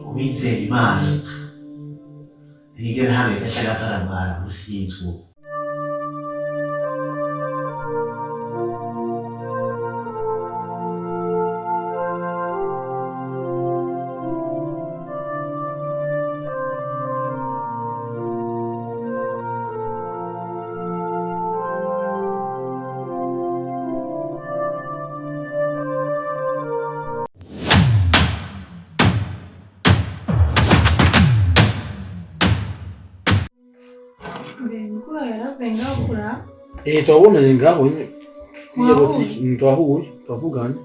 Uwizeye Imana ntiyigera ahabwa cyangwa aparamara munsi y'izuba. Mbe mukuru yaravuye ngaho kura. Eh, turabonanye ngaho nyine kuri Mwahuye? botike. Twahuye, twavuganye.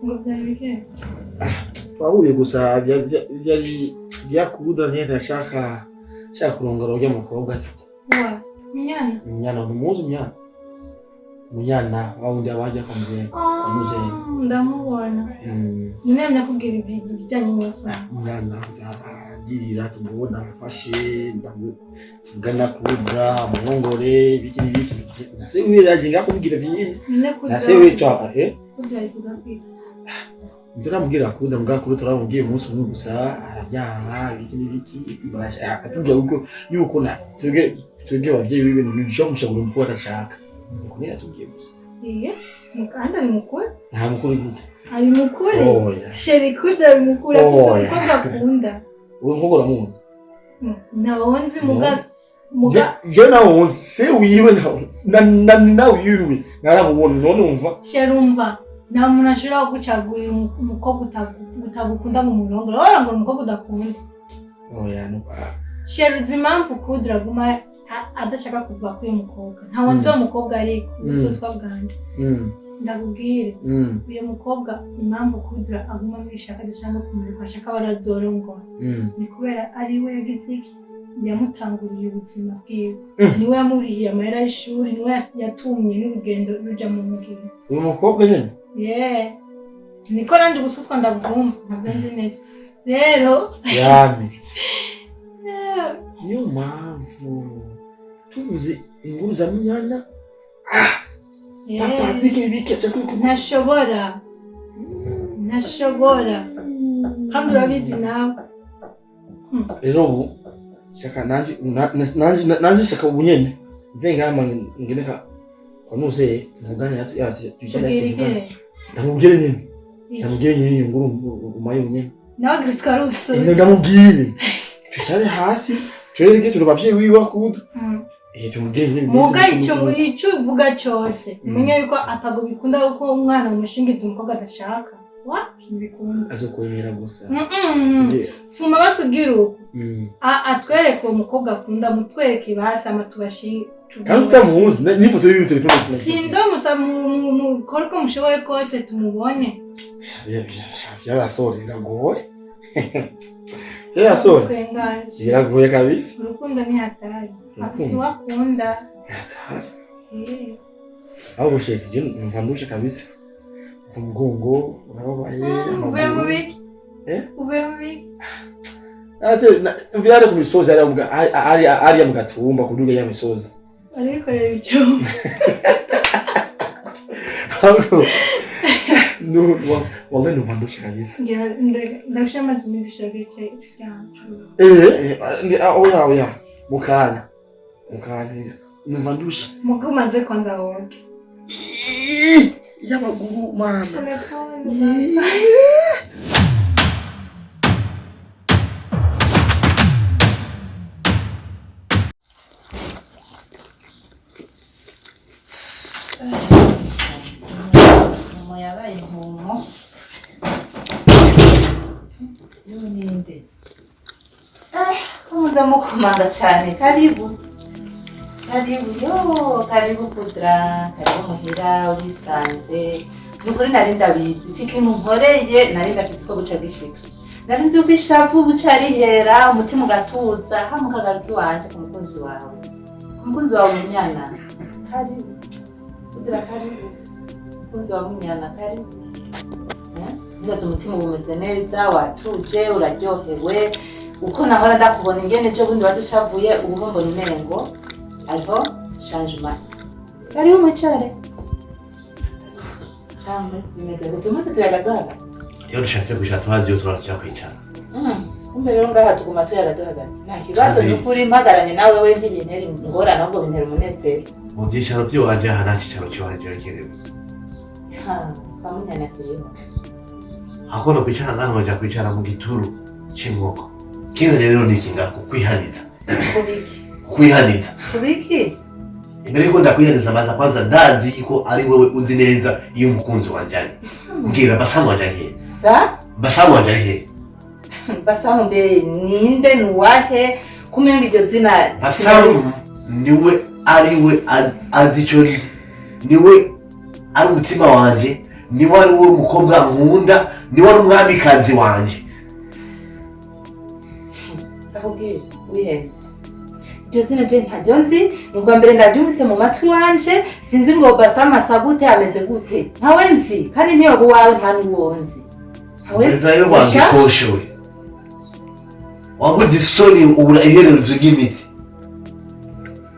Ngo byari bike. Twahuye gusa byari byakuda ntiyari ashaka kurongora urya mukobwa. Wa Minyana. Munyana, ntumuzi Munyana? Munyana wa wundi abajya kwa mzee. Ah, Muzee. ndamubona. Nyine nakubwira ibijyanye n'amafaranga. Munyana azagirira tumubona amfashe tuvugana kuda mwongore biki n'ibiki nase wiwe yaje ngaho kumubwira vyinshi Nyine kuja. nase wiwe twa Kuja ivuga kwiga. Turamubwira kuda mbwa kuri turamubwiye umunsi umwe gusa arabyanka ibiki n'ibiki atubwira yuko na twebwe abavyeyi biwe ntidushobora kumushagura umukobwa adashaka, nuko nyene atubwiye gusa. Iye. Mukanda ari mukuru. Nta mukuru gute? Ari mukuru. Oya. Sheri kuda ari mukuru afise Oya. umukobwa akunda. Uwo mukobwa uramuzi? Nawonzi muga. Je nawonzi se wiwe na wiwe naramubona none umva. Sheri umva. Nta muntu ashobora kugucagurira umukobwa utagukunda ngo umurongore. Wabona ngo umukobwa udakunda. Oya no. Sheri uzi impamvu Kudra aguma adashaka kuva kuri uyu mukobwa. Ntawe nzi uwo mukobwa ariko ubusutwa bwanje. Ndakubwire. Uyu mukobwa impamvu Kudra aguma amwishaka adashaka no kumureka ashaka barazorongora. Ni kubera ari we yagize iki? Yamutanguriye ubuzima bwiwe. Niwe yamurihiye amahera y'ishuri, niwe yatumye n'urugendo ruja mu mugina. Uyu mukobwa nyene? Yeah. Niko nandi ubusutwa ndabwumva, ntabyo nzi neza. Rero Yami. Niyo mpamvu tuvuze inkuru za Munyana. Papa biki biki aca kuri Ntashobora. Ntashobora. Kandi urabizi nawe. Rero ubu shaka nanje nanje shaka ubu nyene mve ngama ngeneka kwa nuze tuvugane yazi tujane Ubwira tuvugane. iki? Ndamubwire nyene. Ndamubwire nyene iyo nkuru umaye nyene. Nawe agira utwara ubusutwa. Ndamubwire. Twicare hasi twereke turi abavyeyi wiwe akuda. Tumubwire nyene. Muga ico uvuga cose umenye yuko atago bikunda yuko umwana umushingiza umukobwa adashaka. Wapi ntibikunda. Azokwemera gusa. Fuma basugira uko. Atwereke uwo mukobwa akunda, mutwereke basi ama tubashi. Kandi utamuzi n'ifoto yiwe telefone. Sindomusa mukore uko mushoboye kose tumubone. Byabasore biragoye. Byabasore. Twengaje. Biragoye kabisa. Urukundo ni hatari. Afise uwo akunda. Hatari. Ahubwo sheki je numva ndushe kabisa. Umva umugongo urababaye. Uvuye mu biki? Eh? Uvuye mu biki? Ate mvuye ari ku misozi ari mu gatumba kuduga ya misozi. Arikorera icyuma. Ahubwo no wallahi numva ndushe kabisa. Ngira ndagusha amazi n'ibishaka bicaye. Oya oya mukanya. Mukanya numva ndushe. Muga umaze kwanza woge. Y'amaguru mana. Telefone. Intumo yabaye intumo. Yo ninde? Ko muza mukomanga cyane. Karibu. Karibu yo, karibu Kudra, karibu muhira urisanze. Nukuri nari ndabizi, iki kintu nkoreye nari ndabizi ko buca gishika. Nari nzi uko ishavu buca rihera, umutima ugatuza, hama ukagaruka iwanje ku mukunzi wawe. Ku mukunzi wawe Munyana. Karibu. Kudra karibu. Umukunzi wawe Munyana karibu. Nibaza umutima uba umeze neza, watuje, uraryohewe. Uko nahora ndakubona ingene ejo bundi wadushavuye, ubu mbona umengo hariho changement. Karibu mwicare. Cyangwa bimeze gute? Uyu munsi tuyaga duhagaze. Iyo dushatse kwicara tuhazi iyo turaja kwicara. Kumbe rero ngaha tuguma tuyaga duhagaze. Nta kibazo, ni ukuri mpagaranye nawe we ntibintera ingorane, ahubwo bintera umunezero. Mu vyicaro vy'iwanje aha nta cicaro c'iwanje kirimo. Ha, kwa Munyana kirimo. Hakono kwicara ngaha nkaja kwicara mu gituru c'inkoko. Kino rero ni iki ngaha? Kukwihaniza. Kubiki? Kukwihaniza. Kubiki? Imbere yuko ndakwihaniza mbanza kwanza ndazi ko ari wewe uzi neza iyo umukunzi wanje ari. Mbwira, Basamu wanje ari hehe? Sa? Basamu wanje ari hehe? Basamu mbe ninde, nuwahe? Kumenga iryo zina Basamu sinarizi. niwe ari we azi ico ndi. Niwe ari umutima wanje, niwe ari we mukobwa nkunda, niwe ari umwamikazi wanje. Ndakubwira wihenze. Iryo zina je ntaryo nzi, ni ubwa mbere ndaryumvise mu matwi wanje, sinzi ngo Basamu asa gute, ameze gute. Ntawe nzi, kandi ntiyoba uwawe nta n'uwo nzi. Ntawe nzi. Neza rero wangikoshe we. Wabuze isoni ubura iherezo ry'imiti.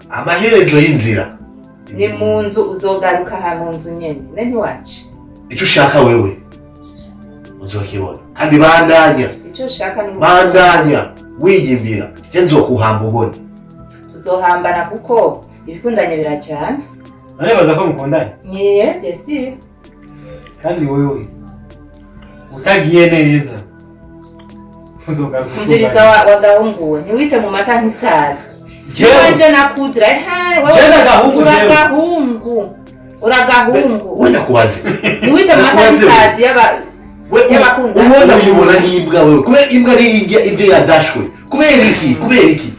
Amaherezo y'inzira. Ni mu nzu uzogaruka aha mu nzu nyene, ne ntiwaje. Icyo ushaka wewe uzokibona. Kandi bandanya, Icyo ushaka ni bandanya wiyimbira. Je nzokuhamba ubone. Tuzohambana kuko ibikundanye birajana. None ko mukundanye? Nye, bien sûr. Kandi wewe utagiye neza uzogaruka. Umviriza wa gahungu we, ntiwite mu mata nk'isazi. Jewe? Jewe na Kudra, ehe, wewe Jewe ndagahungu, jewe. uragahungu. Uragahungu. We ndakubaze. Ntiwite mu mata Ndakubaze. nk'isazi y'aba We y'abakundana. ubona kubona nk'imbwa wewe. Kubera imbwa niyo irya ibyo yadashwe. Kubera iki? Kubera iki?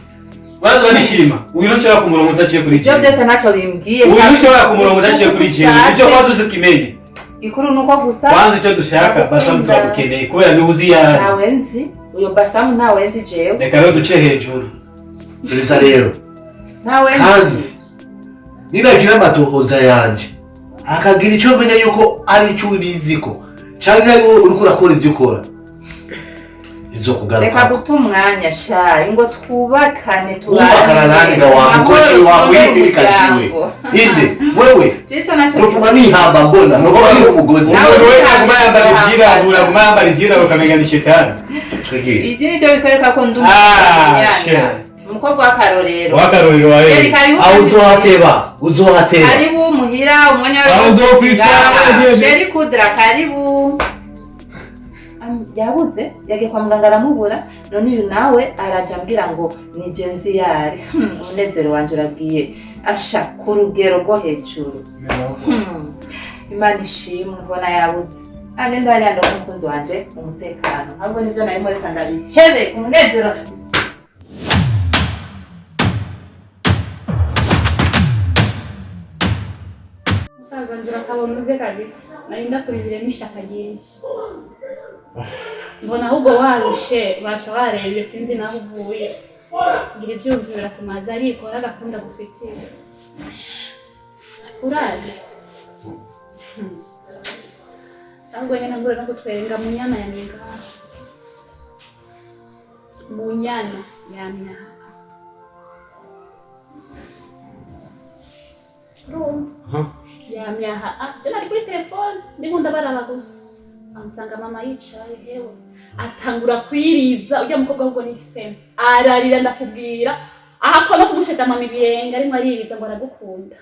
Baza banishima. Uyu ntushobora kumurongo utaciye kuri Ibyo jewe. byose ntacyo bimbwiye. Uyu ntushobora kumurongo utaciye kuri jewe. Icyo kwanza uzikimenye. Ikuru nuko gusa Kwanza icyo dushaka Basamu turamukeneye kubera niwe uzi yayo. Ntawe nzi. Uyo Basamu ntawe nzi jewe. Reka rero duce hejuru. Perezida rero. Ntawe nzi. Kandi ninagira amatohoza yanje akagira icyo menya yuko ari icyo ubiziko cyangwa ari wowe uriko urakora ibyo ukora izokugaruka. Reka guta umwanya sha, ingo twubakane. Wubakana nani ga wa mukozi wa mwimikazi we? Inde wewe? Jicho nacho. Nufuma nihamba mbona nufuma ni umugozi. Nawe Umuntu we aguma yambara ibyirabura, aguma yambara ibyirabura ukamenya ni shetani. Twegere. Ibyo nibyo bikwereka ko ndi Ah, umunyana. shit. Umukobwa w'akarorero. W'akarorero wa Sheri, hehe? karibu. Aho uzohateba, uzohateba. Karibu muhira umwanya Aho uzokwitwara, wewe. Sheri Kudra karibu. Yabuze yagiye kwa muganga aramubura, none uyu nawe araja ambwira ngo ni jenzi yari. Umunezero wanje uragiye asha ku rugero rwo hejuru. Imana ishimwe mbona yabuze. Agenda hariya ndabona umukunzi wanje mu mutekano, ahubwo nivyo narimo reka ndabihebe umunezero afise. Musaza wanjye urakabona uje kabisa, nari ndakurindiriye n'ishyaka ryinshi, mbona ahubwo warushe basha warebye, sinzi naho uvuye, ngira ibyumviro birakumaze, ariko hari agakunda gufitiye urazi. Ahubwo nyine ngura no kutwenga Munyana ya Mingaha, Munyana ya Myaha, urumva yamyaha. Ah, je nari kuri telefone ndiko ndabaraba gusa, amusanga mama yicaye, hewe atangura kwiriza ujya mukobwa, ahubwo ni sema ararira, ndakubwira ahako no kumusheta mama ibirenge, arimo aririza ngo aragukunda.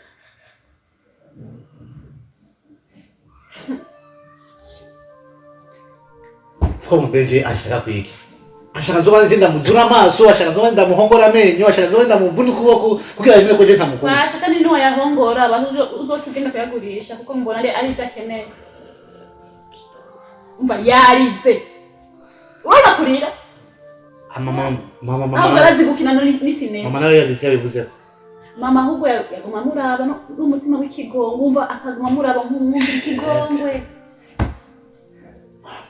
Two mbeje ashaka kwiki? Ashaka nzoba nje ndamuzura amaso, ashaka nzoba ndamuhongora amenyo, ashaka nzoba ndamuvuna ukuboko kugira yumve ko je ntamukunda. Basha kandi niwayahongora uzoca ugenda kuyagurisha kuko mbona ari ivyo akeneye. Umva yarize, urabona kurira. Mama, mama, Ahubwo mama. arazi gukina n'isinema. Mama nawe yagize yabivuze. Mama ahubwo yaguma amuraba n'umutima w'ikigongwe, umva akaguma amuraba nk'umwumvira ikigongwe.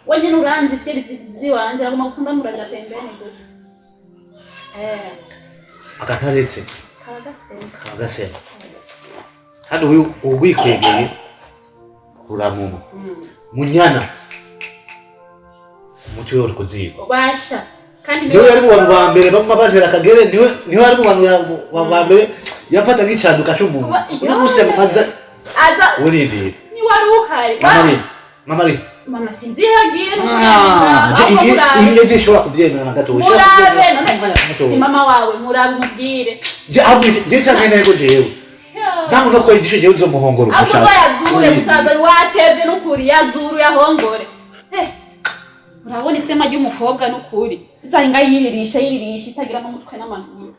We nyine uranzi ifyeri ziwanje, aguma gusa ndamurabira pembeni gusa. Akataretse. Karagasema. Kagasema kandi uwikwegeye uramuma munyana umuti we uri kuziko. Basha kandi. Niwe yari mu bantu ba mbere bamwe bajera akagere, niwe yari mu bantu ba mbere yafata nk'icanduka c'umuntu. Uno munsi yamumaze. Aza. Urindira. Niwari uhari. Mama ari, mama ari. Mama sinzi iyo yagiye. Ah, ahubwo murabe. Ibi ishobora kubyemera na gato. Murabe none si mama wawe, murabe umubwire. Je canke ntego jewe ntabwo no ko igisho jewe uzomuhongora uko Ahubwo ushaka. uzoyazure musaza, watevye n'ukuri, yazure uyahongore. Urabona isema ry'umukobwa n'ukuri izahinga yiririsha yiririsha itagira n'umutwe n'amaguru.